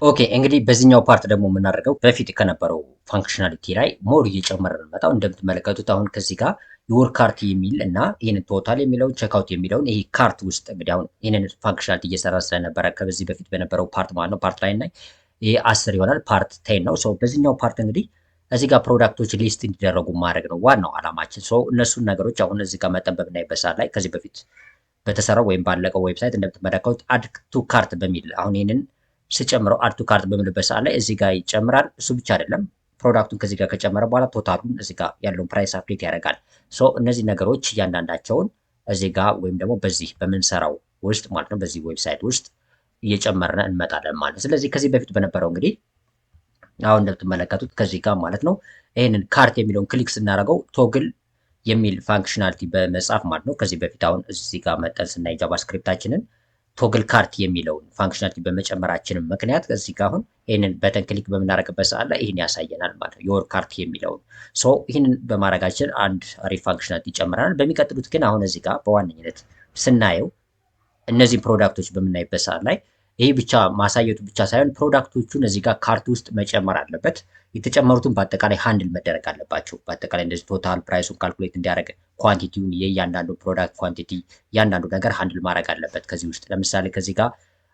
Okay፣ እንግዲህ በዚህኛው part ደግሞ የምናደርገው በፊት ከነበረው functionality ላይ more እየጨመረ ነው የመጣው። እንደምትመለከቱት አሁን ከዚህ ጋር your cart የሚል እና ይህንን total የሚለውን፣ checkout የሚለውን፣ ይሄ cart ውስጥ እንግዲህ አሁን ይህንን functionality እየሰራ ስለነበረ ከበዚህ በፊት በነበረው part ማለት ነው። Part ላይ እና ይሄ 10 ይሆናል፣ part 10 ነው። So በዚህኛው part እንግዲህ እዚህ ጋር product ኦች list እንዲደረጉ ማድረግ ነው ዋናው አላማችን። So እነሱን ነገሮች አሁን እዚህ ጋር መጠን በምናይበት ሰዓት ላይ ከዚህ በፊት በተሰራው ወይም ባለቀው website እንደምትመለከቱት add to cart በሚል አሁን ይህንን ስጨምረው add to cart በምልበት ሰዓት ላይ እዚህ ጋር ይጨምራል። እሱ ብቻ አይደለም፣ product ኡን ከዚህ ጋር ከጨመረ በኋላ total ኡን እዚህ ጋር ያለውን price update ያደርጋል። So እነዚህ ነገሮች እያንዳንዳቸውን እዚህ ጋር ወይም ደግሞ በዚህ በምንሰራው ውስጥ ማለት ነው፣ በዚህ website ውስጥ እየጨመርን እንመጣለን ማለት ነው። ስለዚህ ከዚህ በፊት በነበረው እንግዲህ አሁን እንደምትመለከቱት ከዚህ ጋር ማለት ነው ይህንን cart የሚለውን click ስናደርገው toggle የሚል functionality በመጻፍ ማለት ነው። ከዚህ በፊት አሁን እዚህ ጋር መጠን ስናይ JavaScript ኣችንን toggle cart የሚለውን functionality በመጨመራችን ምክንያት እዚህ ጋር አሁን ይህንን button click በምናደርግበት ሰዓት ላይ ይህን ያሳየናል ማለት ነው፣ your cart የሚለውን። So ይህንን በማድረጋችን አንድ አሪፍ functionality ይጨምረናል። በሚቀጥሉት ግን አሁን እዚህ ጋር በዋነኝነት ስናየው እነዚህን product ኦች በምናይበት ሰዓት ላይ ይህ ብቻ ማሳየቱ ብቻ ሳይሆን product ኦቹን እዚህ ጋር cart ውስጥ መጨመር አለበት። የተጨመሩትን በአጠቃላይ handle መደረግ አለባቸው። በአጠቃላይ እንደዚህ total price ኡን calculate እንዲያደርግ፣ quantity ውን፣ የእያንዳንዱ product quantity፣ እያንዳንዱ ነገር handle ማድረግ አለበት። ከዚህ ውስጥ ለምሳሌ ከዚህ ጋር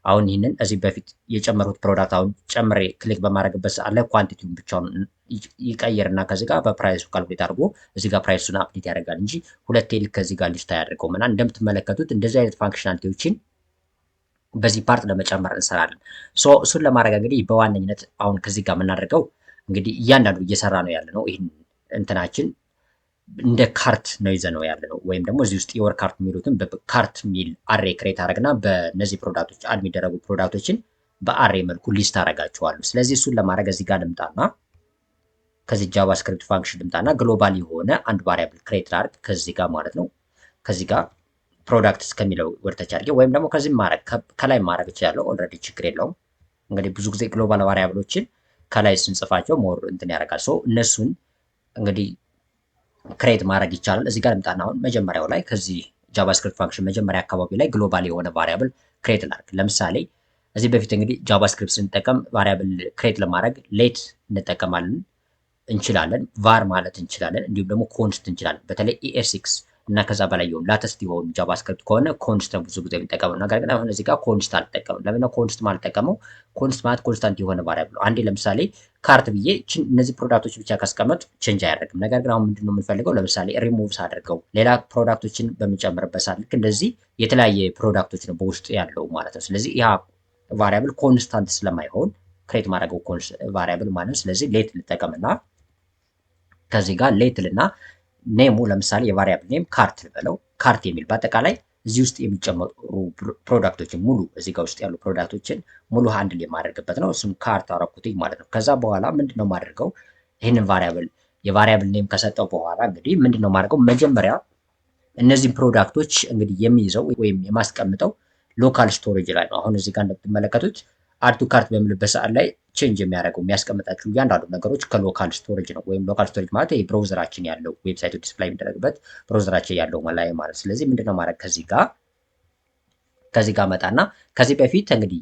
አሁን ይህንን እዚህ በፊት የጨመሩት product አሁን ጨምሬ click በማድረግበት ሰዓት ላይ quantity ውን ብቻውን ይቀይርና ከዚህ ጋር በ price ኡ calculate አድርጎ እዚህ ጋር price ኡን update ያደርጋል እንጂ ሁለቴ ልክ ከዚህ ጋር list አያደርገውም። እና እንደምትመለከቱት እንደዚህ አይነት functionality ዎችን በዚህ part ለመጨመር እንሰራለን። So እሱን ለማድረግ እንግዲህ በዋነኝነት አሁን ከዚህ ጋር የምናደርገው እንግዲህ እያንዳንዱ እየሰራ ነው ያለ ነው። ይህን እንትናችን እንደ cart ነው ይዘነው ያለ ነው። ወይም ደግሞ እዚህ ውስጥ your cart የሚሉትን በ cart የሚል array create አደረግና በእነዚህ product ኦች add የሚደረጉ product ኦችን በ array መልኩ list አደርጋቸዋለሁ። ስለዚህ እሱን ለማድረግ እዚህ ጋር ልምጣና ከዚህ JavaScript function ልምጣና global የሆነ አንድ variable create ላድርግ ከዚህ ጋር ማለት ነው። ከዚህ ጋር products ከሚለው ወደታች አድርጌ ወይም ደግሞ ከዚህ ማድረግ፣ ከላይ ማድረግ እችላለሁ። Already ችግር የለውም። እንግዲህ ብዙ ጊዜ global variable ኦችን ከላይ ስንጽፋቸው more እንትን ያደርጋል። So እነሱን እንግዲህ create ማድረግ ይቻላል። እዚህ ጋር ልምጣና አሁን መጀመሪያው ላይ ከዚህ JavaScript function መጀመሪያ አካባቢ ላይ global የሆነ variable create ላድርግ። ለምሳሌ እዚህ በፊት እንግዲህ JavaScript ስንጠቀም variable create ለማድረግ let እንጠቀማለን እንችላለን፣ var ማለት እንችላለን፣ እንዲሁም ደግሞ const እንችላለን። በተለይ ES6 እና ከዛ በላይ የሆኑ latest የሆኑ JavaScript ከሆነ const ነው ብዙ ጊዜ የሚጠቀመው። ነገር ግን አሁን እዚህ ጋር const አልጠቀምም። ለምን const ማልጠቀመው? Const ማለት constant የሆነ variable ነው። አንዴ ለምሳሌ cart ብዬ እነዚህ product ኦች ብቻ ካስቀመጥ change አያደርግም። ነገር ግን አሁን ምንድነው የምንፈልገው? ለምሳሌ ሪሙቭ ሳደርገው ሌላ product ኦችን በምጨምርበት ሰዓት ልክ እንደዚህ የተለያየ product ኦች ነው በውስጡ ያለው ማለት ነው። ስለዚህ ያ variable constant ስለማይሆን create ማድረገው variable ማለት ነው። ስለዚህ let ልጠቀምና ከዚህ ጋር let ልና name ኡ ለምሳሌ የ variable name cart ልበለው። Cart የሚል በአጠቃላይ እዚህ ውስጥ የሚጨመሩ product ኦችን ሙሉ፣ እዚህ ጋር ውስጥ ያሉ product ኦችን ሙሉ handle የማደርግበት ነው። እሱም cart አረኩትኝ ማለት ነው። ከዛ በኋላ ምንድን ነው የማደርገው? ይህንን variable የ variable name ከሰጠው በኋላ እንግዲህ ምንድን ነው የማደርገው? መጀመሪያ እነዚህን product ኦች እንግዲህ የሚይዘው ወይም የማስቀምጠው local storage ላይ ነው። አሁን እዚህ ጋር እንደምትመለከቱት add to cart በምልበት ሰዓት ላይ change የሚያደርገው፣ የሚያስቀምጣቸው እያንዳንዱ ነገሮች ከ local storage ነው። ወይም local storage ማለት ይሄ browser ኣችን ያለው website ኡ display የሚደረግበት browser ኣችን ያለው ላይ ማለት። ስለዚህ ምንድነው ማድረግ፣ ከዚህ ጋር መጣና ከዚህ በፊት እንግዲህ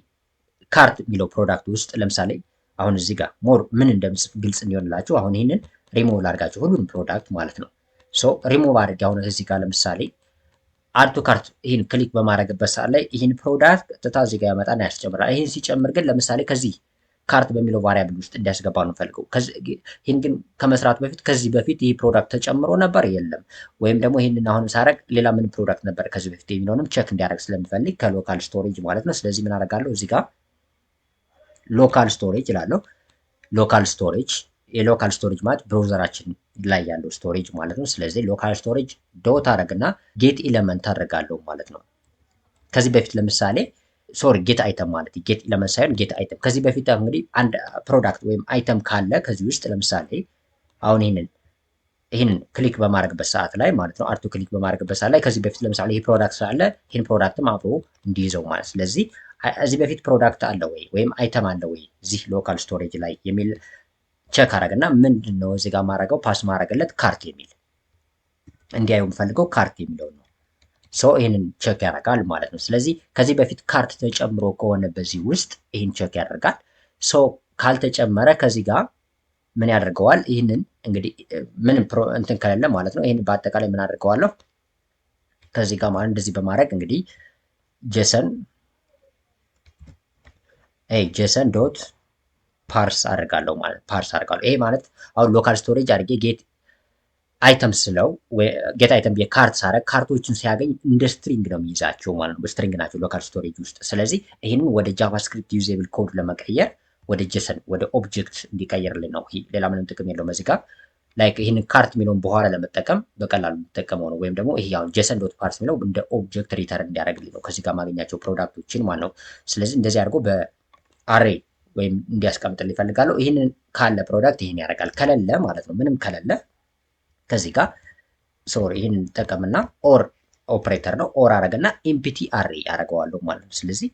cart የሚለው product ውስጥ ለምሳሌ አሁን እዚህ ጋር more ምን እንደምጽፍ ግልጽ እንዲሆንላችሁ አሁን ይህንን ሪሞቭ ላድርጋቸው ሁሉንም product ማለት ነው። ሶ ሪሞቭ አድርጌ አሁን እዚህ ጋር ለምሳሌ add to cart ይህን click በማድረግበት ሰዓት ላይ ይህን product ቀጥታ እዚህ ጋር ያመጣና ያስጨምራል። ይህን ሲጨምር ግን ለምሳሌ ከዚህ cart በሚለው variable ውስጥ እንዲያስገባ ነው ፈልገው። ይህን ግን ከመስራቱ በፊት ከዚህ በፊት ይህ product ተጨምሮ ነበር የለም፣ ወይም ደግሞ ይህንን አሁንም ሳረግ ሌላ ምን product ነበር ከዚህ በፊት የሚለውንም check እንዲያደርግ ስለምፈልግ ከ local storage ማለት ነው። ስለዚህ ምን አደርጋለሁ? እዚህ ጋር local storage እላለሁ። Local storage፣ የ local storage ማለት browser ኣችን ላይ ያለው storage ማለት ነው። ስለዚህ local storage dot አደረግና get element አደርጋለሁ ማለት ነው። ከዚህ በፊት ለምሳሌ፣ sorry፣ get item ማለት፣ get element ሳይሆን get item። ከዚህ በፊት እንግዲህ አንድ product ወይም item ካለ ከዚህ ውስጥ ለምሳሌ አሁን ይህንን click በማድረግበት ሰዓት ላይ ማለት ነው፣ add to click በማድረግበት ሰዓት ላይ ከዚህ በፊት ለምሳሌ ይህ product ስላለ ይህን product ም አብሮ እንዲይዘው ማለት። ስለዚህ እዚህ በፊት product አለ ወይ ወይም item አለ ወይ እዚህ local storage ላይ የሚል check አረግና ምንድን ነው እዚህ ጋር ማድረገው፣ pass ማድረግለት cart የሚል፣ እንዲያዩ የምፈልገው cart የሚለውን ነው። So ይህንን check ያደርጋል ማለት ነው። ስለዚህ ከዚህ በፊት cart ተጨምሮ ከሆነ በዚህ ውስጥ ይህን check ያደርጋል። So ካልተጨመረ ከዚህ ጋር ምን ያደርገዋል? ይህንን እንግዲህ ምንም እንትን ከሌለ ማለት ነው። ይህን በአጠቃላይ ምን አደርገዋለሁ ከዚህ ጋር ማለት እንደዚህ በማድረግ እንግዲህ JSON dot parse አደርጋለሁ ማለት parse አደርጋለሁ። ይሄ ማለት አሁን local storage አድርጌ get item ስለው፣ get item ብዬ cart ሳረግ cart ኦችን ሲያገኝ እንደ string ነው የሚይዛቸው ማለት ነው። String ናቸው local storage ውስጥ። ስለዚህ ይህንን ወደ JavaScript usable code ለመቀየር ወደ JSON፣ ወደ object እንዲቀይርልን ነው። ሌላ ምንም ጥቅም የለውም። እዚህ ጋር like ይህንን cart የሚለውን በኋላ ለመጠቀም በቀላሉ የምጠቀመው ነው። ወይም ደግሞ ይሄ አሁን JSON dot parse የሚለው እንደ object return እንዲያደርግልኝ ነው ከዚህ ጋር ማገኛቸው product ኦችን ማለት ነው። ስለዚህ እንደዚህ አድርጎ በ array ወይም እንዲያስቀምጥልኝ ይፈልጋለሁ። ይህንን ካለ product ይህን ያደርጋል። ከሌለ ማለት ነው፣ ምንም ከሌለ ከዚህ ጋር፣ sorry፣ ይህንን ጠቀምና or operator ነው፣ or አረግና empty array ያደርገዋለሁ ማለት ነው። ስለዚህ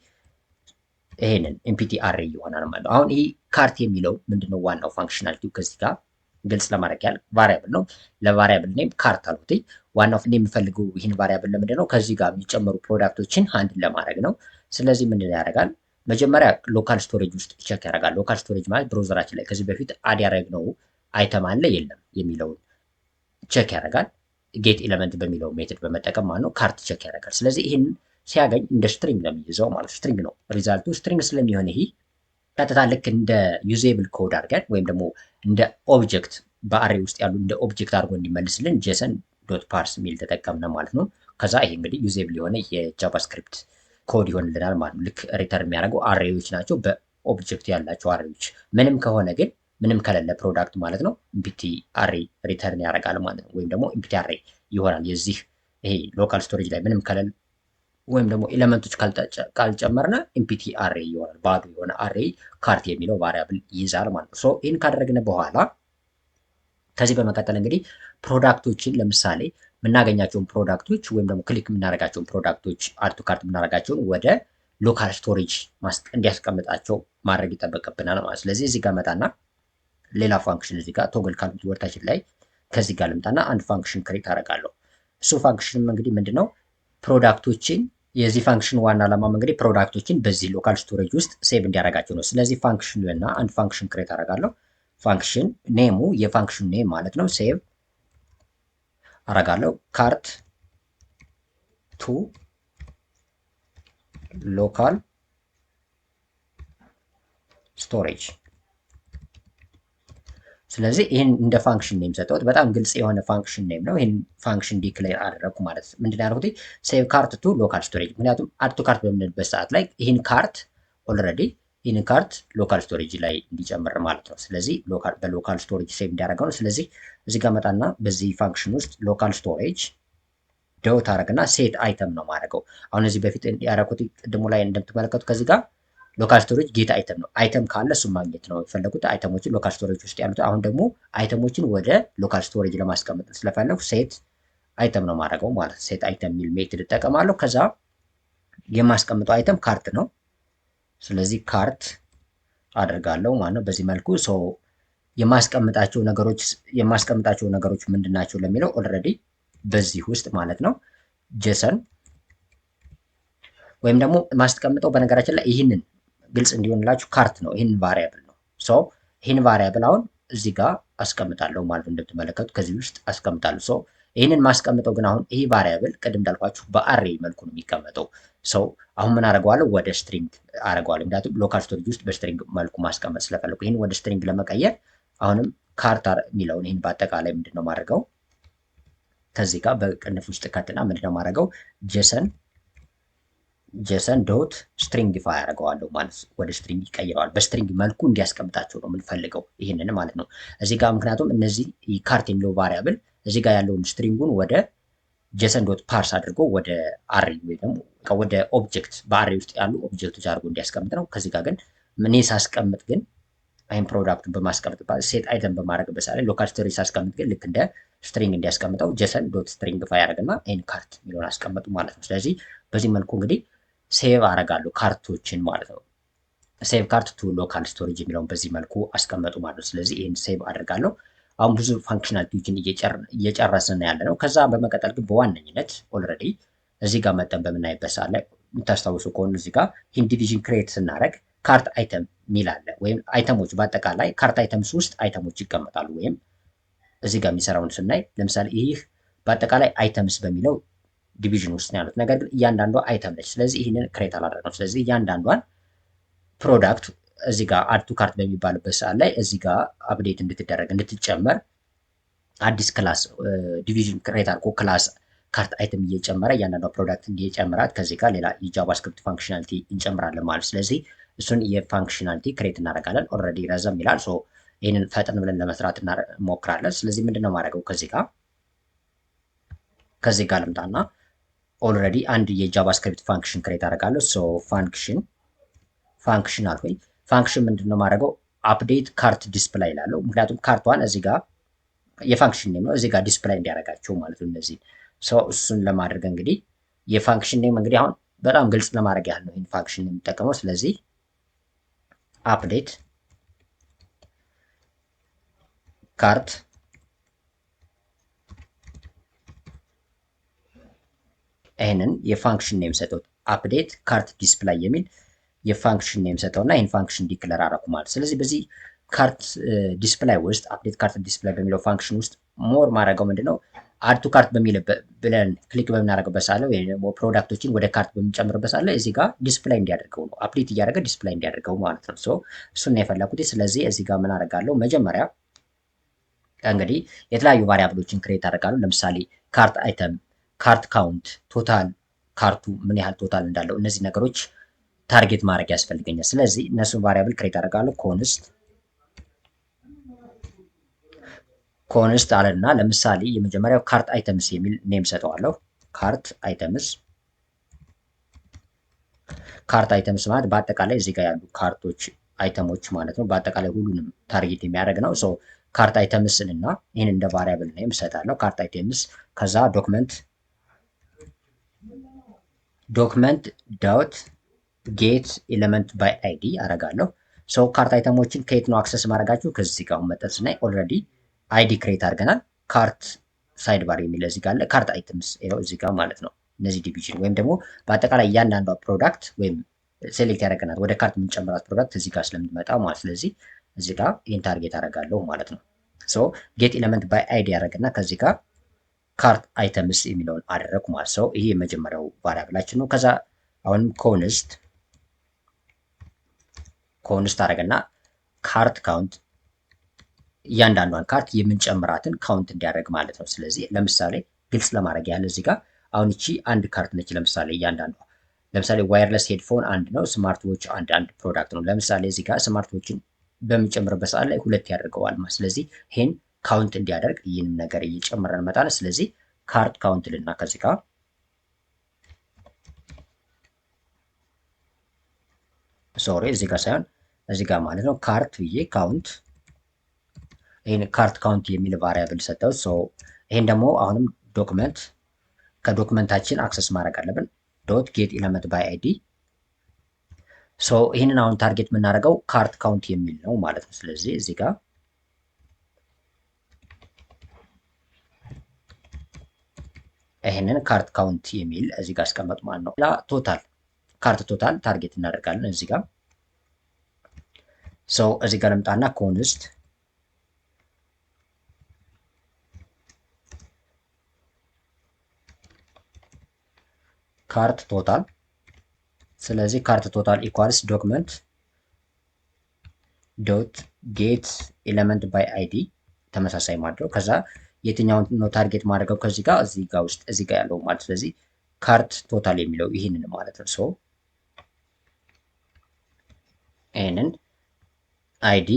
ይሄንን empty array ይሆናል ማለት ነው። አሁን ይህ cart የሚለው ምንድነው ዋናው functionality ው? ከዚህ ጋር ግልጽ ለማድረግ ያህል variable ነው። ለ variable name cart አልኩት። ዋናው እኔ የምፈልገው ይህን variable ለምንድን ነው? ከዚህ ጋር የሚጨመሩ product ኦችን handle ለማድረግ ነው። ስለዚህ ምንድን ያደርጋል? መጀመሪያ local storage ውስጥ check ያደርጋል። Local storage ማለት browser ኣችን ላይ ከዚህ በፊት add ያደረግነው item አለ የለም የሚለውን check ያደርጋል። Get element በሚለው method በመጠቀም ማለት ነው cart check ያደርጋል። ስለዚህ ይህን ሲያገኝ እንደ string ነው የሚይዘው ማለት፣ string ነው result ኡ። String ስለሚሆን ይሄ ቀጥታ ልክ እንደ usable code አድርገን ወይም ደግሞ እንደ object፣ በ array ውስጥ ያሉ እንደ object አድርጎ እንዲመልስልን JSON dot parse የሚል ተጠቀምነ ማለት ነው። ከዛ ይሄ እንግዲህ usable የሆነ የ JavaScript code ይሆንልናል ማለት ነው። ልክ return የሚያደርገው array ዎች ናቸው፣ በ object ያላቸው array ዎች። ምንም ከሆነ ግን፣ ምንም ከሌለ product ማለት ነው፣ empty array return ያደርጋል ማለት ነው። ወይም ደግሞ empty array ይሆናል። የዚህ ይሄ local storage ላይ ምንም ከሌለ ወይም ደግሞ element ኦች ካልጨመርነ empty array ይሆናል። ባዶ የሆነ array cart የሚለው variable ይይዛል ማለት ነው። So ይህን ካደረግን በኋላ ከዚህ በመቀጠል እንግዲህ product ኦችን፣ ለምሳሌ የምናገኛቸውን product ኦች ወይም ደግሞ click የምናደርጋቸውን product ኦች፣ add to cart የምናደርጋቸውን ወደ local storage እንዲያስቀምጣቸው ማድረግ ይጠበቅብናል ማለት። ስለዚህ እዚህ ጋር መጣና ሌላ function እዚህ ጋር toggle ካልኩት ወርታችን ላይ ከዚህ ጋር ልምጣና አንድ function create አደርጋለሁ። እሱ function ም እንግዲህ ምንድነው? Product ኦችን፣ የዚህ function ዋና ዓላማም እንግዲህ product ኦችን በዚህ local storage ውስጥ save እንዲያደርጋቸው ነው። ስለዚህ function እና አንድ function create አደርጋለሁ። Function name ኡ፣ የ function name ማለት ነው፣ save አደርጋለሁ cart to local storage። ስለዚህ ይህን እንደ function name ሰጠሁት። በጣም ግልጽ የሆነ function name ነው። ይህን function declare አደረግኩ ማለት ምንድን ያደረኩት? Save cart to local storage። ምክንያቱም add to cart በምንልበት ሰዓት ላይ ይህን cart already ይህን cart local storage ላይ እንዲጨምር ማለት ነው። ስለዚህ በ local storage save እንዲያደርገው ነው። ስለዚህ እዚህ ጋር መጣና በዚህ function ውስጥ local storage dot አደረግና set item ነው ማድረገው። አሁን እዚህ በፊት ያደረኩት ቅድሙ ላይ እንደምትመለከቱ ከዚህ ጋር local storage get item ነው። Item ካለ እሱን ማግኘት ነው የፈለጉት፣ item ኦችን local storage ውስጥ ያሉት። አሁን ደግሞ item ኦችን ወደ local storage ለማስቀመጥ ስለፈለጉ set item ነው ማድረገው ማለት፣ set item የሚል method እጠቀማለሁ። ከዛ የማስቀምጠው item cart ነው። ስለዚህ cart አደርጋለሁ ማለት ነው። በዚህ መልኩ so የማስቀምጣቸው ነገሮች ምንድን ናቸው ለሚለው already በዚህ ውስጥ ማለት ነው JSON ወይም ደግሞ ማስቀምጠው፣ በነገራችን ላይ ይህንን ግልጽ እንዲሆንላችሁ cart ነው። ይህን variable ነው። So ይህን variable አሁን እዚህ ጋር አስቀምጣለሁ ማለት ነው። እንደምትመለከቱት ከዚህ ውስጥ አስቀምጣለሁ። So ይህንን ማስቀምጠው ግን አሁን ይህ variable ቅድም እንዳልኳችሁ በ array መልኩ ነው የሚቀመጠው። So አሁን ምን አደርገዋለሁ? ወደ string አደርገዋለሁ። ምክንያቱም local storage ውስጥ በ string መልኩ ማስቀመጥ ስለፈለኩ ይህን ወደ string ለመቀየር አሁንም cart የሚለውን ይህን በአጠቃላይ ምንድን ነው ማድረገው? ከዚህ ጋር በቅንፍ ውስጥ ከትና ምንድን ነው ማድረገው? JSON dot stringify ያደርገዋለሁ ማለት ወደ string ይቀይረዋል። በ string መልኩ እንዲያስቀምጣቸው ነው የምንፈልገው ይህንን ማለት ነው እዚህ ጋር። ምክንያቱም እነዚህ cart የሚለው variable እዚህ ጋር ያለውን string ኡን ወደ JSON dot parse አድርጎ ወደ array ወይ ደግሞ ወደ object፣ በ array ውስጥ ያሉ object ኦች አድርጎ እንዲያስቀምጥ ነው። ከዚህ ጋር ግን እኔ ሳስቀምጥ ግን ይህን product ኡን በማስቀምጥበት፣ set item በማድረግበት ሰዓት ላይ local storage ሳስቀምጥ ግን ልክ እንደ string እንዲያስቀምጠው JSON dot stringify ያደርግና ይህን cart የሚለውን አስቀምጡ ማለት ነው። ስለዚህ በዚህ መልኩ እንግዲህ save አደርጋለሁ cart ኦችን ማለት ነው። Save cart to local storage የሚለውን በዚህ መልኩ አስቀመጡ ማለት ነው። ስለዚህ ይህን save አደርጋለሁ። አሁን ብዙ functionality ዎችን እየጨረስን ያለ ነው። ከዛ በመቀጠል ግን በዋነኝነት already እዚህ ጋር መጠን በምናይበት ሰዓት ላይ የምታስታውሱ ከሆኑ እዚህ ጋር ይህን division create ስናደርግ cart item ሚል አለ፣ ወይም item ኦች በአጠቃላይ cart items ውስጥ item ኦች ይቀመጣሉ። ወይም እዚህ ጋር የሚሰራውን ስናይ ለምሳሌ ይህ በአጠቃላይ items በሚለው division ውስጥ ነው ያሉት፣ ነገር ግን እያንዳንዷ item ነች። ስለዚህ ይህንን create አላደረግነው። ስለዚህ እያንዳንዷን product እዚህ ጋር add to cart በሚባልበት ሰዓት ላይ እዚህ ጋር update እንድትደረግ እንድትጨመር አዲስ class division create አድርጎ class cart item እየጨመረ እያንዳንዷ product እየጨመራት ከዚህ ጋር ሌላ የ JavaScript functionality እንጨምራለን ማለት። ስለዚህ እሱን የ functionality create እናደርጋለን። Already ረዘም ይላል። So ይህንን ፈጠን ብለን ለመስራት እንሞክራለን። ስለዚህ ምንድነው ማድረገው ከዚህ ጋር ልምጣና already አንድ የ JavaScript function create አደርጋለሁ። So function አልኩኝ። Function ምንድነው ማድረገው update cart display ይላለው። ምክንያቱም cart ኧን እዚህ ጋር የ function name ነው እዚህ ጋር display እንዲያደርጋቸው ማለት ነው። እነዚህ so እሱን ለማድረግ እንግዲህ የ function name እንግዲህ አሁን በጣም ግልጽ ለማድረግ ያህል ነው ይህን function የምጠቀመው። ስለዚህ update cart ይህንን የ function name ሰጠው፣ update cart display የሚል የ function name ሰጠው እና ይህን function declare አደረኩ ማለት። ስለዚህ በዚህ cart display ውስጥ፣ update cart display በሚለው function ውስጥ more ማድረገው ምንድነው add to cart በሚል ብለን click በምናደርግበት ሰዓት ላይ ወይም ደግሞ product ኦችን ወደ cart በምንጨምርበት ሰዓት ላይ እዚህ ጋር display እንዲያደርገው ነው፣ update እያደረገ display እንዲያደርገው ማለት ነው። So እሱን ነው የፈለኩት። ስለዚህ እዚህ ጋር ምን አደርጋለሁ? መጀመሪያ እንግዲህ የተለያዩ variable ኦችን create አደርጋለሁ። ለምሳሌ cart item፣ cart count፣ total cart ኡ ምን ያህል total እንዳለው እነዚህ ነገሮች target ማድረግ ያስፈልገኛል። ስለዚህ እነሱን variable create አደርጋለሁ። Const አለና ለምሳሌ የመጀመሪያው cart items የሚል name ሰጠዋለሁ። Cart items፣ cart items ማለት በአጠቃላይ እዚህ ጋር ያሉ cart ኦች item ኦች ማለት ነው። በአጠቃላይ ሁሉንም target የሚያደርግ ነው። So cart items እና ይህን እንደ variable name እሰጣለሁ። Cart items ከዛ document dot get element by ID አረጋለሁ። So cart item ኦችን ከየት ነው access ማድረጋችሁ? ከዚህ ጋር መጠን ስናይ already ID create አድርገናል። Cart sidebar የሚል እዚህ ጋር አለ። Cart items ይኸው እዚህ ጋር ማለት ነው። እነዚህ division ወይም ደግሞ በአጠቃላይ እያንዳንዷ product ወይም select ያደረገናት ወደ cart የምንጨምራት product እዚህ ጋር ስለምትመጣ ማለት፣ ስለዚህ እዚህ ጋር ይህን target አደርጋለሁ ማለት ነው። So get element by ID ያደረግና ከዚህ ጋር cart items የሚለውን አደረግኩ ማለት ነው። ይሄ የመጀመሪያው variable ኣችን ነው። ከዛ አሁንም const አደረገና cart count፣ እያንዳንዷን cart የምንጨምራትን count እንዲያደርግ ማለት ነው። ስለዚህ ለምሳሌ ግልጽ ለማድረግ ያህል እዚህ ጋር አሁን እቺ አንድ cart ነች። ለምሳሌ እያንዳንዷ ለምሳሌ wireless headphone አንድ ነው። Smart watch አንድ አንድ product ነው። ለምሳሌ እዚህ ጋር smart watch ን በምንጨምርበት ሰዓት ላይ ሁለት ያደርገዋል ማለት። ስለዚህ ይሄን count እንዲያደርግ ይህንም ነገር እየጨመረን እንመጣለን። ስለዚህ cart count ልና ከዚህ ጋር፣ sorry፣ እዚህ ጋር ሳይሆን እዚህ ጋር ማለት ነው። Cart ብዬ count፣ ይህን cart count የሚል variable ሰጠው። So ይሄን ደግሞ አሁንም document ከ document ኣችን access ማድረግ አለብን። Dot get element by ID። So ይህንን አሁን target የምናደርገው cart count የሚል ነው ማለት ነው። ስለዚህ እዚህ ጋር ይህንን cart count የሚል እዚህ ጋር አስቀመጡ ማለት ነው። ሌላ total፣ cart total target እናደርጋለን እዚህ ጋር። So እዚህ ጋር ልምጣና const cart total። ስለዚህ cart total equals document dot get element by ID ተመሳሳይ ማለት ነው። ከዛ የትኛውን ነው target ማድረገው? ከዚህ ጋር እዚህ ጋር ውስጥ እዚህ ጋር ያለው ማለት፣ ስለዚህ cart total የሚለው ይህንን ማለት ነው። So ይህንን ID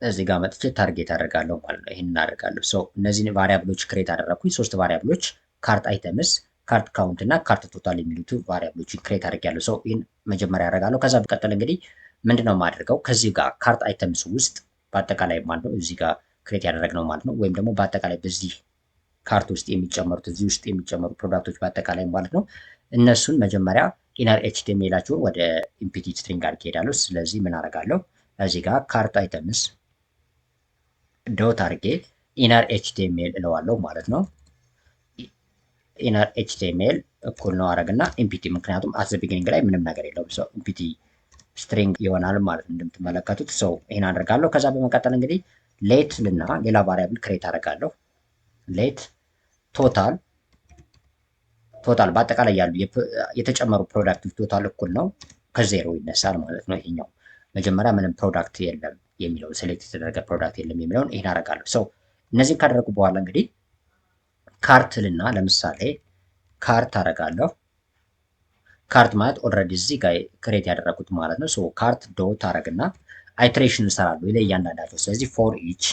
እዚህ ጋር መጥቼ target አደርጋለሁ ማለት ነው። ይህንን አደርጋለሁ። So እነዚህን variable ኦች create አደረግኩኝ። ሶስት variable ኦች cart items፣ cart count እና cart total የሚሉት variable ኦችን create አድርጌያለሁ። So ይህን መጀመሪያ አደርጋለሁ። ከዛ በቀጠል እንግዲህ ምንድነው የማደርገው? ከዚህ ጋር cart items ውስጥ በአጠቃላይ ማለት ነው እዚህ ጋር create ያደረግነው ማለት ነው። ወይም ደግሞ በአጠቃላይ በዚህ cart ውስጥ የሚጨመሩት፣ እዚህ ውስጥ የሚጨመሩ product ኦች በአጠቃላይ ማለት ነው። እነሱን መጀመሪያ inner HTML ኣቸውን ወደ empty string አድርጌ እሄዳለሁ። ስለዚህ ምን አደርጋለሁ? እዚህ ጋር cart items dot አድርጌ inner HTML እለዋለሁ ማለት ነው። Inner HTML እኩል ነው አረግና empty፣ ምክንያቱም at the beginning ላይ ምንም ነገር የለውም። So empty string ይሆናል ማለት ነው እንደምትመለከቱት። So ይሄን አደርጋለሁ። ከዛ በመቀጠል እንግዲህ let ልና ሌላ variable create አደርጋለሁ። Let total total በአጠቃላይ ያሉ የተጨመሩ product ኦች total እኩል ነው ከዜሮ ይነሳል ማለት ነው። ይሄኛው መጀመሪያ ምንም product የለም የሚለውን select የተደረገ product የለም የሚለውን ይሄን አደርጋለሁ። So እነዚህን ካደረጉ በኋላ እንግዲህ cart ልና ለምሳሌ cart አደርጋለሁ። Cart ማለት already እዚህ ጋር create ያደረኩት ማለት ነው። So cart dot አደርግና iteration እሰራለሁ ለእያንዳንዳቸው። ስለዚህ for each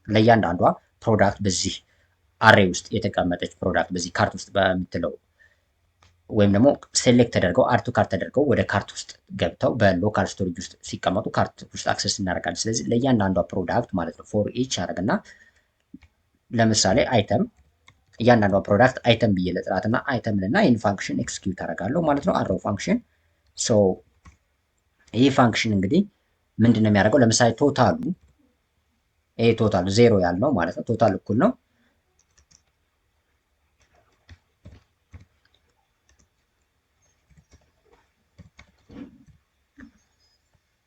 ለእያንዳንዷ product በዚህ array ውስጥ የተቀመጠች product በዚህ cart ውስጥ በምትለው ወይም ደግሞ select ተደርገው add to cart ተደርገው ወደ cart ውስጥ ገብተው በ local storage ውስጥ ሲቀመጡ cart ውስጥ access እናደርጋለን። ስለዚህ ለእያንዳንዷ product ማለት ነው for each አደርግና ለምሳሌ item እያንዳንዷ product item ብዬ ለጥራትና item ልና ይህን function execute አደርጋለሁ ማለት ነው። Arrow function። So ይህ function እንግዲህ ምንድን ነው የሚያደርገው? ለምሳሌ total ኡ ይሄ total ዜሮ ያልነው ማለት ነው። Total እኩል ነው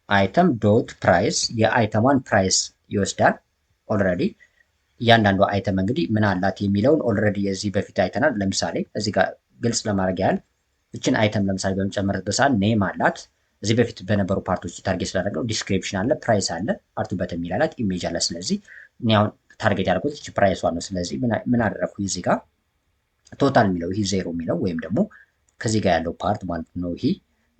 item dot price የ item ሟን price ይወስዳል። Already እያንዳንዱ item እንግዲህ ምን አላት የሚለውን already የዚህ በፊት አይተናል። ለምሳሌ እዚህ ጋር ግልጽ ለማድረግ ያህል እችን item ለምሳሌ በምጨምርበት ሰዓት name አላት። እዚህ በፊት በነበሩ part ኦች target ስላደረግነው description አለ፣ price አለ፣ add to button የሚል አላት፣ image አለ። ስለዚህ እኔ አሁን target ያደረኩት እቺ price ሷን ነው። ስለዚህ ምን አደረኩ እዚህ ጋር total የሚለው ይሄ ዜሮ የሚለው ወይም ደግሞ ከዚህ ጋር ያለው part ማለት ነው። ይሄ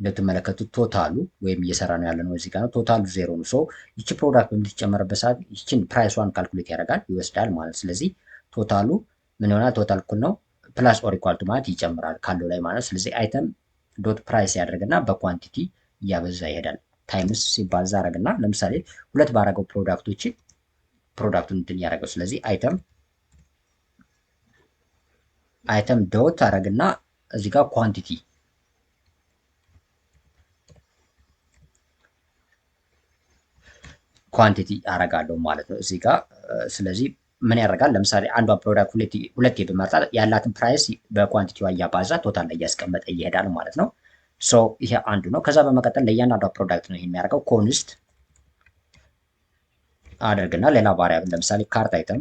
እንደምትመለከቱት total ኡ ወይም እየሰራ ነው ያለነው እዚህ ጋር ነው። Total ኡ ዜሮ ነው። So ይቺ product በምትጨመርበት ሰዓት ይቺን price ሷን calculate ያደርጋል ይወስዳል ማለት። ስለዚህ total ኡ ምን ይሆናል? Total እኩል ነው plus or equal to ማለት ይጨምራል ካለው ላይ ማለት። ስለዚህ item dot price ያደርግና በ quantity እያበዛ ይሄዳል። Times ሲባዛ አደርግና ለምሳሌ ሁለት ባረገው product ኦችን product ኡን እንትን ያደረገው። ስለዚህ item dot አደርግና እዚህ ጋር quantity አደርጋለሁ ማለት ነው እዚህ ጋር። ስለዚህ ምን ያደርጋል? ለምሳሌ አንዷ product ሁለቴ ብመርጣት ያላትን price በ quantity ዋ እያባዛ total ላይ እያስቀመጠ ይሄዳል ማለት ነው። So ይሄ አንዱ ነው። ከዛ በመቀጠል ለእያንዳንዷ product ነው የሚያደርገው። Const አደርግና ሌላ variable ለምሳሌ cart item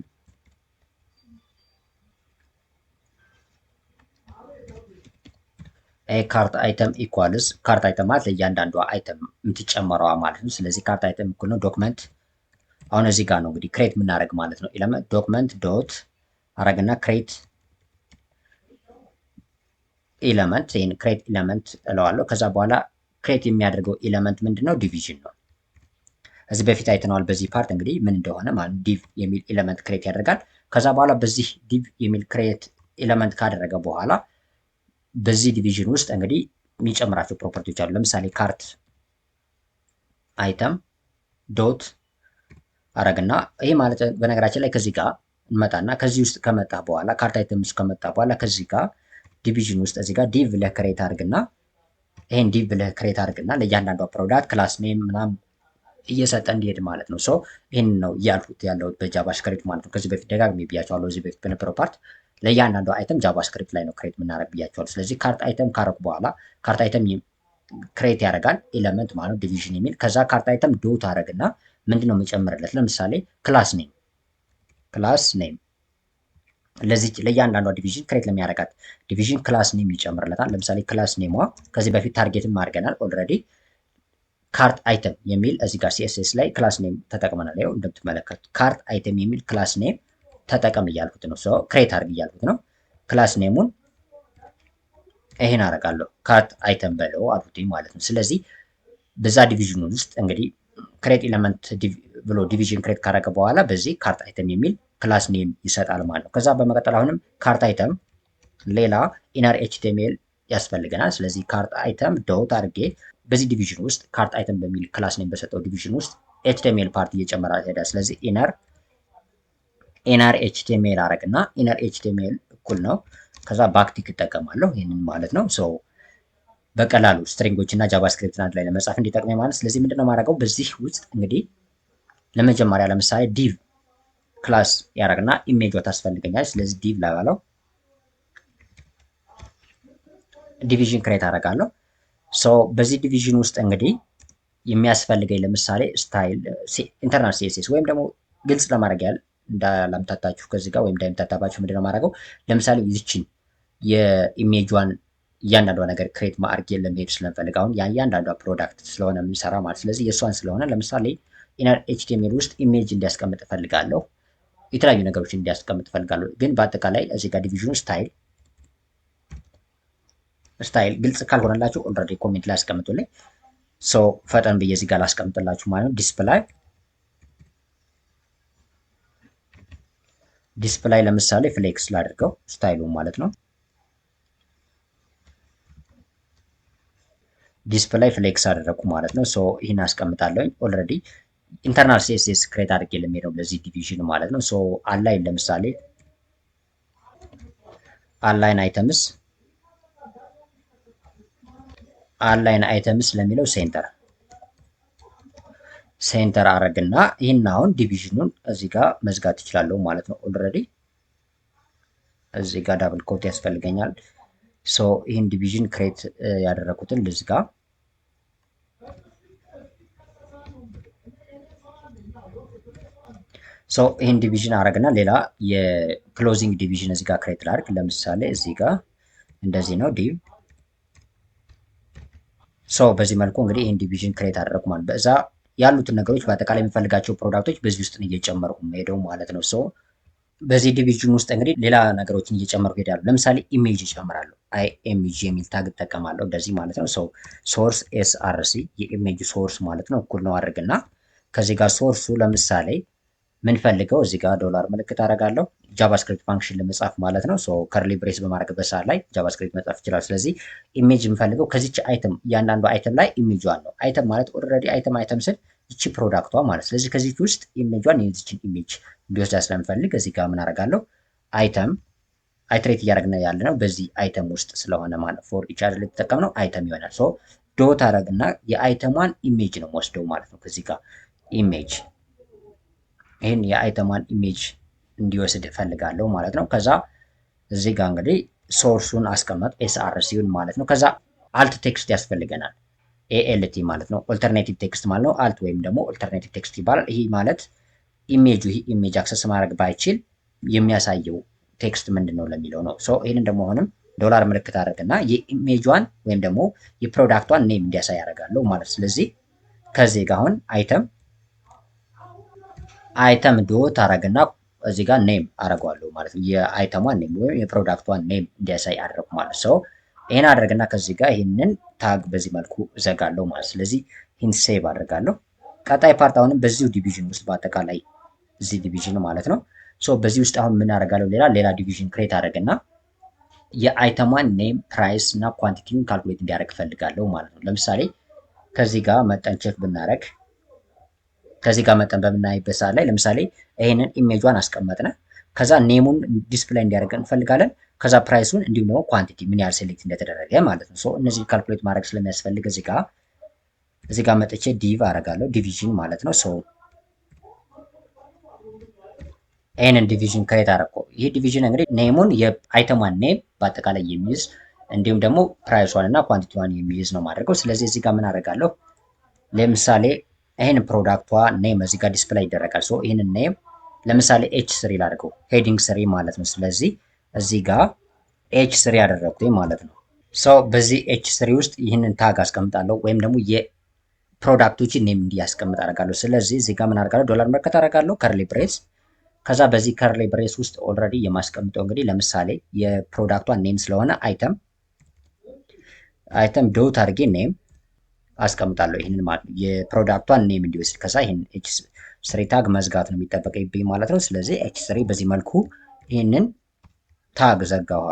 cart item equals cart item ማለት ለእያንዳንዷ item የምትጨመረዋ ማለት ነው። ስለዚህ cart item እኩል ነው document አሁን እዚህ ጋር ነው እንግዲህ create የምናደርግ ማለት ነው። Element document dot አረግና create element ይሄን create element እለዋለሁ። ከዛ በኋላ create የሚያደርገው element ምንድነው? Division ነው። እዚህ በፊት አይተነዋል። በዚህ part እንግዲህ ምን እንደሆነ ማለት div የሚል element create ያደርጋል። ከዛ በኋላ በዚህ div የሚል create element ካደረገ በኋላ በዚህ division ውስጥ እንግዲህ የሚጨምራቸው property ዎች አሉ። ለምሳሌ cart item dot አረግና ይሄ ማለት በነገራችን ላይ ከዚህ ጋር እንመጣና ከዚህ ውስጥ ከመጣ በኋላ cart item ውስጥ ከመጣ በኋላ ከዚህ ጋር division ውስጥ እዚህ ጋር div ብለህ create አድርግና ይሄን div ብለህ create አድርግና ለእያንዳንዷ product class name ምናምን እየሰጠ እንዲሄድ ማለት ነው። So ይሄን ነው እያልኩት ያለሁት በ JavaScript ማለት ነው። ከዚህ በፊት ደጋግሜ ብያቸዋለሁ። እዚህ በፊት በነበረው part ለእያንዳንዷ item JavaScript ላይ ነው create የምናደርግ ብያቸዋለሁ። ስለዚህ cart item ካረኩ በኋላ cart item create ያደርጋል element ማለት ነው division የሚል። ከዛ cart item dot አደርግና ምንድነው የምጨምርለት? ለምሳሌ class name class name ለዚህ ለእያንዳንዷ division create ለሚያደርጋት division class name ይጨምርለታል። ለምሳሌ class name ሟ ከዚህ በፊት target ም አድርገናል already cart item የሚል እዚህ ጋር CSS ላይ class name ተጠቅመናል። ይኸው እንደምትመለከቱት cart item የሚል class name ተጠቀም እያልኩት ነው። So create አድርግ እያልኩት ነው። Class name ኡን ይሄን አደርጋለሁ cart item በለው አልኩት ማለት ነው። ስለዚህ በዛ division ውስጥ እንግዲህ create element ብሎ division create ካደረገ በኋላ በዚህ cart item የሚል class name ይሰጣል ማለት ነው። ከዛ በመቀጠል አሁንም cart item ሌላ inner HTML ያስፈልገናል። ስለዚህ cart item dot አድርጌ በዚህ division ውስጥ cart item በሚል class name በሰጠው division ውስጥ HTML part እየጨመረ ይሄዳል። ስለዚህ inner HTML አረግና inner HTML እኩል ነው ከዛ backtick እጠቀማለሁ ይሄንን ማለት ነው። So በቀላሉ string ኦች እና JavaScript አንድ ላይ ለመጻፍ እንዲጠቅመኝ ማለት። ስለዚህ ምንድነው የማደርገው በዚህ ውስጥ እንግዲህ ለመጀመሪያ ለምሳሌ div class ያደርግና ኢሜጇ ታስፈልገኛለች። ስለዚህ div ላባለው division create አደርጋለሁ። So በዚህ division ውስጥ እንግዲህ የሚያስፈልገኝ ለምሳሌ style internal CSS ወይም ደግሞ ግልጽ ለማድረግ ያህል እንዳላምታታችሁ ከዚህ ጋር ወይም እንዳይምታታባችሁ ምንድነው የማደርገው? ለምሳሌ ይህችን የ image ኧን እያንዳንዷ ነገር create ማድረግ ለመሄድ ስለምፈልግ አሁን እያንዳንዷ product ስለሆነ የምንሰራ ማለት ስለዚህ የእሷን ስለሆነ ለምሳሌ inner HTML ውስጥ image እንዲያስቀምጥ እፈልጋለሁ። የተለያዩ ነገሮችን እንዲያስቀምጥ እፈልጋለሁ። ግን በአጠቃላይ እዚህ ጋር division ኑ style ግልጽ ካልሆነላችሁ already comment ላይ አስቀምጡልኝ። So ፈጠን ብዬ እዚህ ጋር ላስቀምጥላችሁ ማለት ነው። Display ለምሳሌ flex ላድርገው style ኡ ማለት ነው። Display flex አደረኩ ማለት ነው። So ይህን አስቀምጣለሁኝ። Already internal CSS create አድርጌ ለሚሄደው ለዚህ division ማለት ነው። So align ለምሳሌ align items align items ለሚለው center center አረግና ይህን አሁን division ኑን እዚህ ጋር መዝጋት እችላለሁ ማለት ነው። Already እዚህ ጋር double quote ያስፈልገኛል። So ይህን division create ያደረኩትን ልዝጋ። So ይህን division አረግና ሌላ የ closing division እዚህ ጋር create ላድርግ። ለምሳሌ እዚህ ጋር እንደዚህ ነው div። So በዚህ መልኩ እንግዲህ ይህን division create አደረኩ ማለት በዛ ያሉትን ነገሮች በአጠቃላይ የሚፈልጋቸው product ኦች በዚህ ውስጥ እየጨመርኩ ሄደው ማለት ነው። So በዚህ division ውስጥ እንግዲህ ሌላ ነገሮችን እየጨመርኩ ሄዳለሁ። ለምሳሌ image እጨምራለሁ። img የሚል tag እጠቀማለሁ እንደዚህ ማለት ነው። So source src የ image source ማለት ነው እኩል ነው አድርግና ከዚህ ጋር source ኡ ለምሳሌ ምን ፈልገው እዚህ ጋር ዶላር ምልክት አደርጋለሁ JavaScript function ለመጻፍ ማለት ነው። So curly brace በማድረግበት ሰዓት ላይ JavaScript መጻፍ ይችላል። ስለዚህ image የምፈልገው ከዚች item እያንዳንዱ item ላይ image ኧን ነው። Item ማለት already item item ስል ይቺ product ኧ ማለት ስለዚህ ከዚች ውስጥ image ኧን የዚችን image እንዲወስዳ ስለምፈልግ እዚህ ጋር ምን አደርጋለሁ item iterate እያደረግን ያለ ነው በዚህ item ውስጥ ስለሆነ ማለት for each አይደል የተጠቀምነው item ይሆናል። So dot አደረግና የ item ኧን image ነው ወስደው ማለት ነው። ከዚህ ጋር image ይሄን የ item ኧን image እንዲወስድ እፈልጋለሁ ማለት ነው። ከዛ እዚህ ጋር እንግዲህ source ኡን አስቀመጥ src ውን ማለት ነው። ከዛ alt text ያስፈልገናል alt ማለት ነው። Alternative text ማለት ነው። Alt ወይም ደግሞ alternative text ይባላል። ይሄ ማለት ኢሜጁ ይሄ image access ማድረግ ባይችል የሚያሳየው text ምንድነው ለሚለው ነው። So ይሄንን ደግሞ አሁንም ዶላር ምልክት አደርግና የ image ኧን ወይም ደግሞ የ product ኧን name እንዲያሳይ አደርጋለሁ ማለት ስለዚህ ከዚህ ጋር አሁን item dot አደርግና እዚህ ጋር name አደርገዋለሁ ማለት ነው። የ item ኧን name ወይም የ product ኧን name እንዲያሳይ አደረኩ ማለት ነው። ይሄን አደርግና ከዚህ ጋር ይሄንን tag በዚህ መልኩ እዘጋለሁ ማለት ስለዚህ ይሄን save አደርጋለሁ። ቀጣይ part አሁንም በዚሁ division ውስጥ በአጠቃላይ እዚህ division ማለት ነው። So በዚህ ውስጥ አሁን ምን አደርጋለሁ? ሌላ division create አደርግና የ item ኧን name price እና quantity ውን calculate እንዲያደርግ እፈልጋለሁ ማለት ነው። ለምሳሌ ከዚህ ጋር መጠን check ብናደርግ ከዚህ ጋር መጠን በምናይበት ሰዓት ላይ ለምሳሌ ይሄንን image ኧን አስቀመጥነ ከዛ name ኡን display እንዲያደርግ እንፈልጋለን። ከዛ price ኡን እንዲሁም ደግሞ quantity ምን ያህል select እንደተደረገ ማለት ነው። So እነዚህ calculate ማድረግ ስለሚያስፈልግ እዚህ ጋር መጥቼ div አደርጋለሁ division ማለት ነው። So ይሄንን division create አደረኩ። ይሄ division እንግዲህ name ኡን የ item ኧን name በአጠቃላይ የሚይዝ እንዲሁም ደግሞ price ኧን እና quantity ዋን የሚይዝ ነው ማድረገው። ስለዚህ እዚህ ጋር ምን አደርጋለሁ? ለምሳሌ ይሄን product ኧ name እዚህ ጋር display ይደረጋል። So ይሄንን name ለምሳሌ H3 ላድርገው heading 3 ማለት ነው። ስለዚህ እዚህ ጋር H3 አደረኩኝ ማለት ነው። So በዚህ H3 ውስጥ ይሄንን tag አስቀምጣለሁ ወይም ደግሞ የ product ኦችን name እንዲያስቀምጥ አደርጋለሁ። ስለዚህ እዚህ ጋር ምን አደርጋለሁ? ዶላር ምልክት አደርጋለሁ curly brace። ከዛ በዚህ curly brace ውስጥ already የማስቀምጠው እንግዲህ ለምሳሌ የ product ኧን name ስለሆነ item dot አድርጌ name አስቀምጣለሁ ይሄንን ማለት ነው። የ product ኧን name እንዲወስድ ከዛ ይሄን H3 tag መዝጋት ነው የሚጠበቅብኝ ማለት ነው። ስለዚህ H3 በዚህ መልኩ ይሄንን tag ዘጋው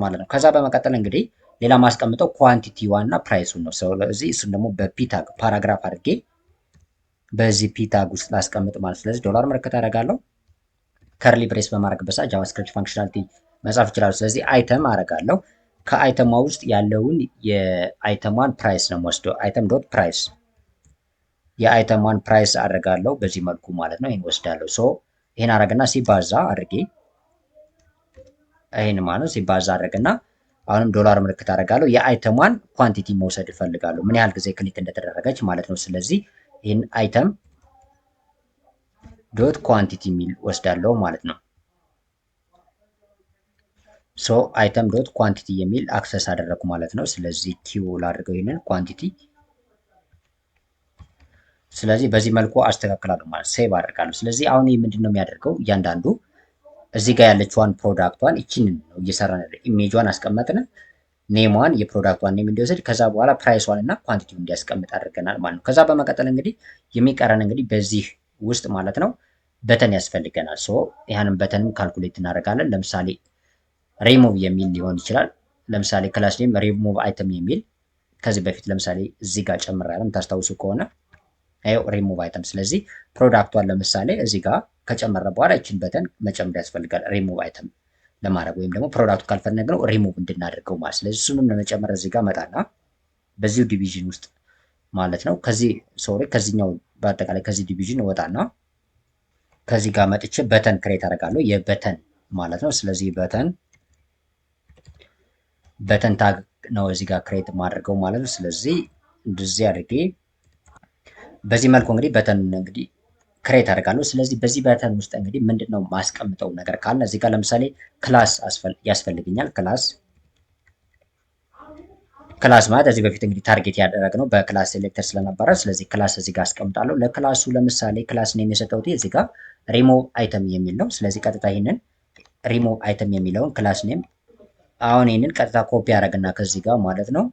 ማለት ነው። ከዛ በመቀጠል እንግዲህ ሌላ ማስቀምጠው quantity ዋን እና price ኡን ነው። ስለዚህ እሱን ደግሞ በ P tag paragraph አድርጌ በዚህ P tag ውስጥ ላስቀምጥ ማለት ነው። ስለዚህ ዶላር ምልክት አደርጋለሁ curly brace በማድረግበት ሰዓት JavaScript functionality መጻፍ እችላለሁ። ስለዚህ item አደርጋለሁ ከ item ኧ ውስጥ ያለውን የ item ኧን price ነው የምወስደው። Item dot price የ item ኧን price አደርጋለሁ በዚህ መልኩ ማለት ነው። ይሄን ወስዳለሁ። So ይሄን አደርግና ሲባዛ አድርጌ ይሄን ማለት ነው ሲባዛ አደርግና አሁንም ዶላር ምልክት አደርጋለሁ። የ item ሟን quantity መውሰድ እፈልጋለሁ፣ ምን ያህል ጊዜ click እንደተደረገች ማለት ነው። ስለዚህ ይህን item dot quantity የሚል ወስዳለሁ ማለት ነው። So item dot quantity የሚል access አደረግኩ ማለት ነው። ስለዚህ Q ላድርገው ይህንን quantity። ስለዚህ በዚህ መልኩ አስተካክላለሁ ማለት save አደርጋለሁ። ስለዚህ አሁን ይህ ምንድን ነው የሚያደርገው? እያንዳንዱ እዚህ ጋር ያለችዋን product ቷን ይችንን ነው እየሰራን ያለ። Image ጇን አስቀመጥን፣ name ሟን የ product ቷን name እንዲወስድ፣ ከዛ በኋላ price ሷን እና quantity ው እንዲያስቀምጥ አድርገናል ማለት ነው። ከዛ በመቀጠል እንግዲህ የሚቀረን እንግዲህ በዚህ ውስጥ ማለት ነው button ያስፈልገናል። So ያንን button ም calculate እናደርጋለን። ለምሳሌ ሪሙቭ የሚል ሊሆን ይችላል። ለምሳሌ ክላስ ኔም ሪሙቭ አይተም የሚል ከዚህ በፊት ለምሳሌ እዚህ ጋር ጨምሬያለሁ የምታስታውሱ ከሆነ፣ ይኸው ሪሙቭ አይተም። ስለዚህ product ቷን ለምሳሌ እዚህ ጋር ከጨመረ በኋላ ይችን button መጨመር ያስፈልጋል ሪሙቭ አይተም ለማድረግ ወይም ደግሞ ፕሮዳክቱ ካልፈለግነው ሪሙቭ እንድናደርገው ማለት። ስለዚህ እሱንም ለመጨመር እዚህ ጋር መጣና በዚሁ division ውስጥ ማለት ነው፣ ከዚህ፣ sorry፣ ከዚህኛው በአጠቃላይ ከዚህ division እወጣና ከዚህ ጋር መጥቼ button create አደርጋለሁ፣ የ button ማለት ነው። ስለዚህ button tag ነው እዚህ ጋር create የማደርገው ማለት ነው። ስለዚህ እንደዚህ አድርጌ በዚህ መልኩ እንግዲህ button እንግዲህ create አደርጋለሁ። ስለዚህ በዚህ button ውስጥ እንግዲህ ምንድነው ማስቀምጠው ነገር ካለ እዚህ ጋር ለምሳሌ class ያስፈልገኛል። Class ማለት እዚህ በፊት እንግዲህ target ያደረግነው በ class selector ስለነበረ ስለዚህ class እዚህ ጋር አስቀምጣለሁ። ለ class ኡ ለምሳሌ class name የሰጠሁት እዚህ ጋር ሪሞቭ አይተም የሚል ነው። ስለዚህ ቀጥታ ይህንን ሪሞቭ አይተም የሚለውን class name አሁን ይህንን ቀጥታ ኮፒ አደረግና ከዚህ ጋር ማለት ነው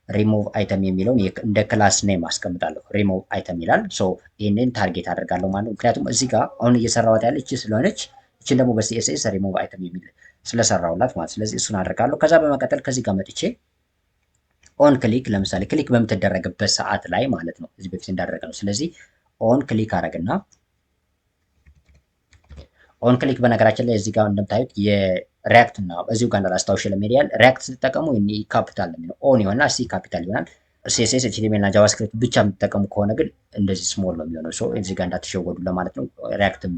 ሪሞቭ አይተም የሚለውን እንደ class name አስቀምጣለሁ። ሪሞቭ አይተም ይላል። So ይህንን target አደርጋለሁ ማለት ነው። ምክንያቱም እዚህ ጋር አሁን እየሰራኋት ያለ እቺ ስለሆነች እችን ደግሞ በሲኤስኤስ ሪሞቭ አይተም የሚል ስለሰራሁላት ማለት፣ ስለዚህ እሱን አደርጋለሁ። ከዛ በመቀጠል ከዚህ ጋር መጥቼ on click፣ ለምሳሌ click በምትደረግበት ሰዓት ላይ ማለት ነው፣ እዚህ በፊት እንዳደረገ ነው። ስለዚህ on click አደረግና on click፣ በነገራችን ላይ እዚህ ጋር እንደምታዩት የ React እና እዚሁ ጋር እንዳላስታውሽ ለሜዲያል React ስትጠቀሙ ካፒታል ነው የሚለው፣ on ይሆናል፣ C capital ይሆናል። CSS፣ HTML እና JavaScript ብቻ የምትጠቀሙ ከሆነ ግን እንደዚህ small ነው የሚሆነው። So እዚህ ጋር እንዳትሸወዱ ለማለት ነው። React ም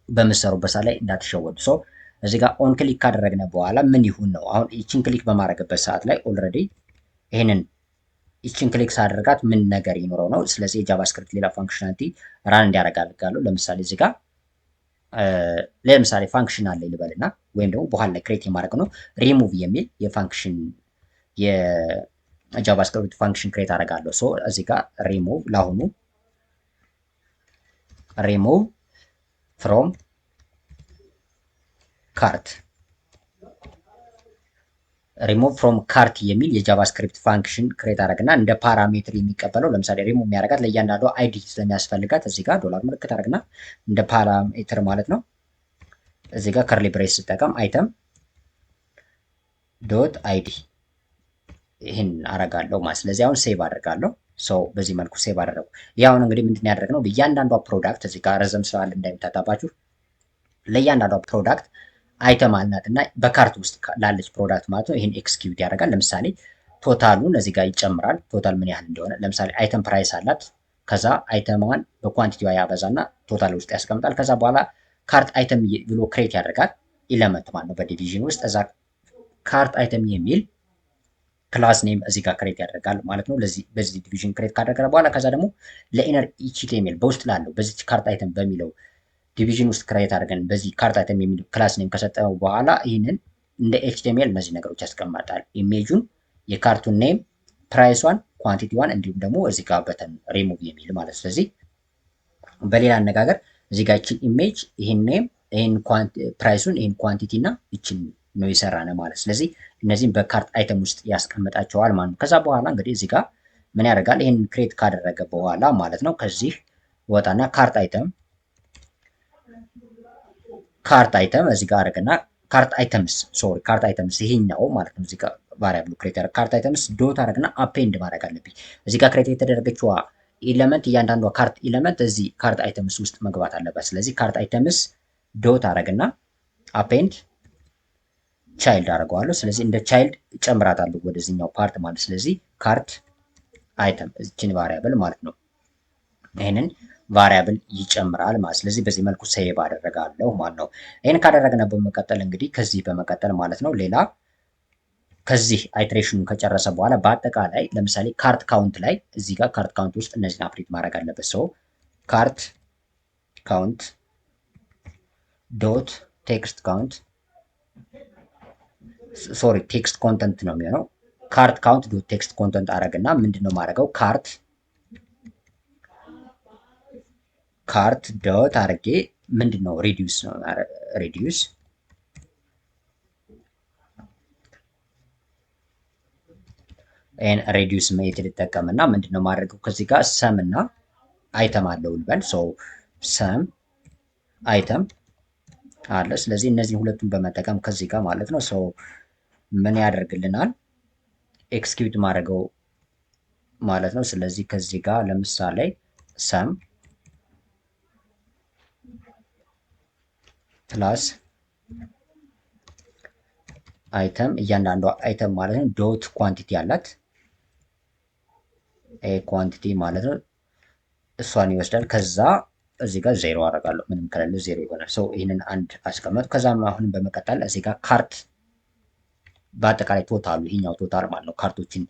በምትሰሩበት ሰዓት ላይ እንዳትሸወዱ። So እዚህ ጋር on click ካደረግነ በኋላ ምን ይሁን ነው። አሁን ይችን click በማድረግበት ሰዓት ላይ already ይህንን ይችን click ሳደርጋት ምን ነገር ይኖረው ነው። ስለዚህ የ JavaScript ሌላ functionality run እንዲያደርግ አድርጋለሁ። ለምሳሌ እዚህ ጋር ለምሳሌ function አለ ልበልና ወይም ደግሞ በኋላ ላይ create የማድረግ ነው፣ ሪሙቭ የሚል የ function የ JavaScript function create አደርጋለሁ። So እዚህ ጋር ሪሙቭ፣ ለአሁኑ ሪሙቭ ፍሮም ካርት፣ ሪሙቭ ፍሮም ካርት የሚል የ JavaScript function create አደረግና እንደ parameter የሚቀበለው ለምሳሌ ሪሙቭ የሚያደርጋት ለእያንዳንዱ ID ስለሚያስፈልጋት እዚህ ጋር ዶላር ምልክት አደረግና እንደ parameter ማለት ነው፣ እዚህ ጋር curly brace ስጠቀም item dot ID ይህን አረጋለሁ ማለት። ስለዚህ አሁን save አደርጋለሁ። So በዚህ መልኩ save አደረጉ። ይህ አሁን እንግዲህ ምንድን ያደረግነው ለእያንዳንዷ product፣ እዚህ ጋር ረዘም ስላለ እንዳይምታታባችሁ፣ ለእያንዳንዷ product item አልናት እና በ cart ውስጥ ላለች product ማለት ነው ይህን execute ያደርጋል። ለምሳሌ total ኡን እዚህ ጋር ይጨምራል። Total ምን ያህል እንደሆነ ለምሳሌ item price አላት። ከዛ item ሟን በ quantity ዋ ያበዛና total ውስጥ ያስቀምጣል። ከዛ በኋላ cart item ብሎ create ያደርጋል element ማለት ነው በ division ውስጥ። እዛ cart item የሚል class name እዚህ ጋር create ያደርጋል ማለት ነው። ለዚህ በዚህ division create ካደረገ በኋላ ከዛ ደግሞ ለ inner HTML በውስጥ ላለው በዚህ cart item በሚለው division ውስጥ create አድርገን በዚህ cart item የሚል class name ከሰጠው በኋላ ይህንን እንደ HTML እነዚህ ነገሮች ያስቀምጣል። ኢሜጁን፣ የካርቱን ኔም፣ ፕራይሷን፣ ኳንቲቲዋን እንዲሁም ደግሞ እዚህ ጋር በተን ሪሙቭ የሚል ማለት። ስለዚህ በሌላ አነጋገር እዚህ ጋር ይችን image፣ ይህን name፣ ይህን price ኡን፣ ይህን quantity እና ይችን ነው የሰራነ ማለት። ስለዚህ እነዚህም በ cart item ውስጥ ያስቀምጣቸዋል ማለት ነው። ከዛ በኋላ እንግዲህ እዚህ ጋር ምን ያደርጋል? ይህን create ካደረገ በኋላ ማለት ነው ከዚህ ወጣና cart item እዚህ ጋር አደረገና cart items፣ sorry፣ cart items ይሄኛው ማለት ነው። እዚህ ጋር variable ኡ create ያደረግ cart items dot አደረግና append ማድረግ አለብኝ። እዚህ ጋር create የተደረገችዋ element፣ እያንዳንዷ cart element እዚህ cart items ውስጥ መግባት አለበት። ስለዚህ cart items dot አደረግና append child አደርገዋለሁ። ስለዚህ እንደ child ጨምራታለሁ ወደዚህኛው part ማለት። ስለዚህ cart item እችን variable ማለት ነው፣ ይህንን variable ይጨምራል ማለት። ስለዚህ በዚህ መልኩ save አደረጋለሁ ማለት ነው። ይህን ካደረግነ በመቀጠል እንግዲህ ከዚህ በመቀጠል ማለት ነው ሌላ ከዚህ iteration ኑን ከጨረሰ በኋላ በአጠቃላይ ለምሳሌ cart count ላይ እዚህ ጋር cart count ውስጥ እነዚህን update ማድረግ አለበት። So cart count dot text count, sorry, text content ነው የሚሆነው። Cart count dot text content አረግና ምንድን ነው ማድረገው cart dot አርጌ ምንድን ነው reduce ነው reduce ን reduce method እጠቀምና ምንድን ነው ማድረገው ከዚህ ጋር sum እና item አለው ልበል። So sum item አለ። ስለዚህ እነዚህን ሁለቱን በመጠቀም ከዚህ ጋር ማለት ነው so ምን ያደርግልናል execute ማድረገው ማለት ነው። ስለዚህ ከዚህ ጋር ለምሳሌ sum plus item እያንዳንዷ item ማለት ነው dot quantity አላት quantity ማለት ነው እሷን ይወስዳል። ከዛ እዚህ ጋር ዜሮ አደርጋለሁ ምንም ከሌለ ዜሮ ይሆናል። So ይህንን አንድ አስቀመጥ። ከዛም አሁንም በመቀጠል እዚህ ጋር cart በአጠቃላይ total ኡ ይሄኛው total ማለት ነው cart ኦችን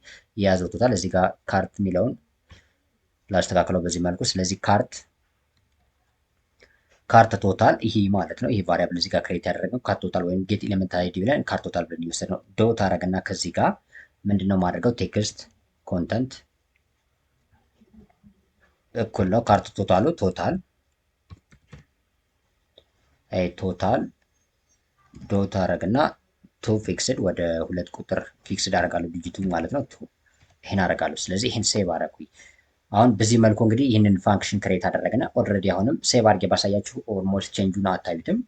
የያዘው total እዚህ ጋር cart የሚለውን ላስተካክለው በዚህ መልኩ። ስለዚህ cart total ይሄ ማለት ነው። ይሄ variable እዚህ ጋር create ያደረግነው cart total ወይም get element ID ብለን cart total ብለን የወሰድነው dot አደረግና ከዚህ ጋር ምንድነው ማድረገው text content እኩል ነው cart total ኡ total total dot አደረግና to fixed ወደ ሁለት ቁጥር fixed አደርጋለሁ digit ኡ ማለት ነው። To ይሄን አደርጋለሁ። ስለዚህ ይሄን save አደረኩኝ። አሁን በዚህ መልኩ እንግዲህ ይህንን function create አደረግነ። Already አሁንም save አድርጌ ባሳያችሁ almost change ኡን አታዩትም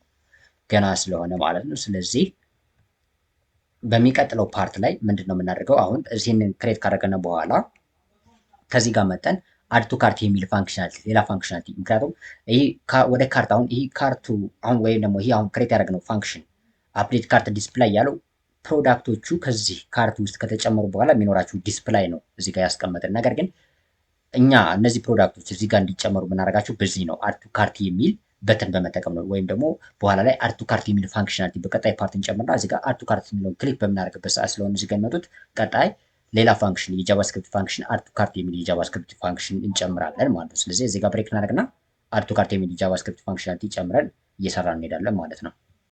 ገና ስለሆነ ማለት ነው። ስለዚህ በሚቀጥለው part ላይ ምንድን ነው የምናደርገው? አሁን ይህንን create ካደረግነ በኋላ ከዚህ ጋር መጠን add to cart የሚል functionality ሌላ functionality፣ ምክንያቱም ይሄ ወደ cart አሁን ይሄ cart ኡ አሁን ወይም ደግሞ ይሄ አሁን create ያደረግነው function update cart display ያለው product ኦቹ ከዚህ cart ውስጥ ከተጨመሩ በኋላ የሚኖራቸው display ነው እዚህ ጋር ያስቀመጥን። ነገር ግን እኛ እነዚህ product ኦች እዚህ ጋር እንዲጨመሩ የምናደርጋቸው በዚህ ነው፣ add to cart የሚል button በመጠቀም ነው። ወይም ደግሞ በኋላ ላይ add to cart የሚል functionality በቀጣይ part እንጨምርና እዚህ ጋር add to cart የሚለውን click በምናደርግበት ሰዓት ስለሆነ እዚህ ጋር የሚመጡት ቀጣይ ሌላ function የ JavaScript function add to cart የሚል የ JavaScript function እንጨምራለን ማለት ነው። ስለዚህ እዚህ ጋር break እናደርግና add to cart የሚል የ JavaScript functionality ጨምረን እየሰራን እንሄዳለን ማለት ነው።